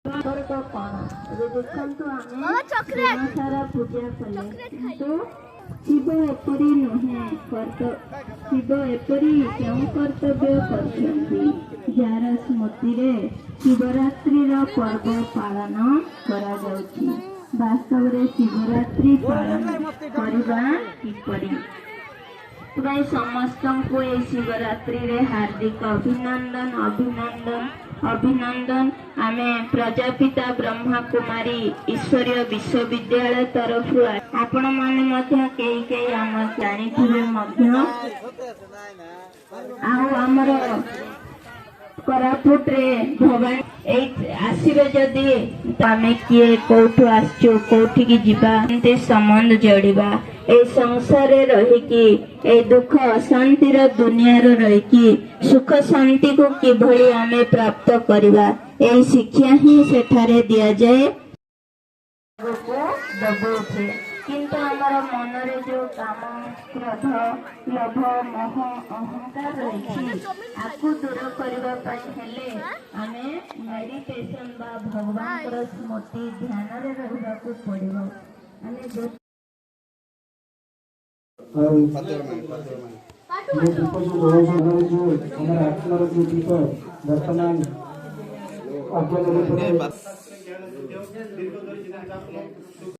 ସମ୍ପର୍କ କଣ? ଏବେ ଦେଖନ୍ତୁ, ଆମେ ବାବା, ଚକୋଲେଟ। ଦିନ ସାରା ପୂଜା କଲେ, ଚକୋଲେଟ। କିନ୍ତୁ ଶିବ ଏପରି ନୁହେଁ। ଶିବ ଏପରି କେଉଁ କର୍ତ୍ତବ୍ୟ କରିଛନ୍ତି, ଯାହାର ସ୍ମୃତିରେ ଶିବରାତ୍ରିର ପର୍ବ ପାଳନ କରାଯାଉଛି? ବାସ୍ତବରେ ଶିବରାତ୍ରି ପାଳନ କରିବା କିପରି? ପ୍ରାୟ ସମସ୍ତଙ୍କୁ ଏଇ ଶିବରାତ୍ରିରେ ହାର୍ଦ୍ଦିକ ଅଭିନନ୍ଦନ, ଅଭିନନ୍ଦନ, ଅଭିନନ୍ଦନ। ଆମେ ପ୍ରଜାପିତା ବ୍ରହ୍ମା କୁମାରୀ ଈଶ୍ୱରୀୟ ବିଶ୍ୱବିଦ୍ୟାଳୟ ତରଫରୁ। ଆପଣମାନେ ମଧ୍ୟ କେହି କେହି ଆମ ଜାଣିଥିବେ ମଧ୍ୟ। ଆଉ ଆମର କୋରାପୁଟରେ ଭବାନୀ ଏଇ ଆସିବେ ଯଦି, ତ ଆମେ କିଏ, କୋଉଠୁ ଆସିଛୁ, କୋଉଠିକି ଯିବା, ଏମିତି ସମ୍ବନ୍ଧ ଯୋଡ଼ିବା। ଏଇ ସଂସାରରେ ରହିକି, ଏଇ ଦୁଃଖ ଅଶାନ୍ତିର ଦୁନିଆରେ ରହିକି ସୁଖ ଶାନ୍ତିକୁ କିଭଳି ଆମେ ପ୍ରାପ୍ତ କରିବା, ଏଇ ଶିକ୍ଷା ହିଁ ସେଠାରେ ଦିଆଯାଏ। ଆଗକୁ ଦବଉଛେ, କିନ୍ତୁ ଆମର ମନରେ ଯୋଉ କାମ, କ୍ରୋଧ, ଲୋଭ, ମୋହ, ଅହଙ୍କାର ରହିଛି, ଆକୁ ଦୂର କରିବା ପାଇଁ ହେଲେ ଆମେ ମେଡିଟେସନ ବା ଭଗବାନଙ୍କର ସ୍ମୃତି ଧ୍ୟାନରେ ରହିବାକୁ ପଡିବ। ଆମେ ଆଉ ଯେଉଁ ଦୀପ ଯେଉଁ ଜଳାଉଛି, ଯେଉଁ ଆମର ଆତ୍ମାର ଯେଉଁ ଦୀପ ବର୍ତ୍ତମାନ ଅଜ୍ଞାନ ରୂପରେ ଦୀର୍ଘ ଧରି ଜୀବନଯାପନ।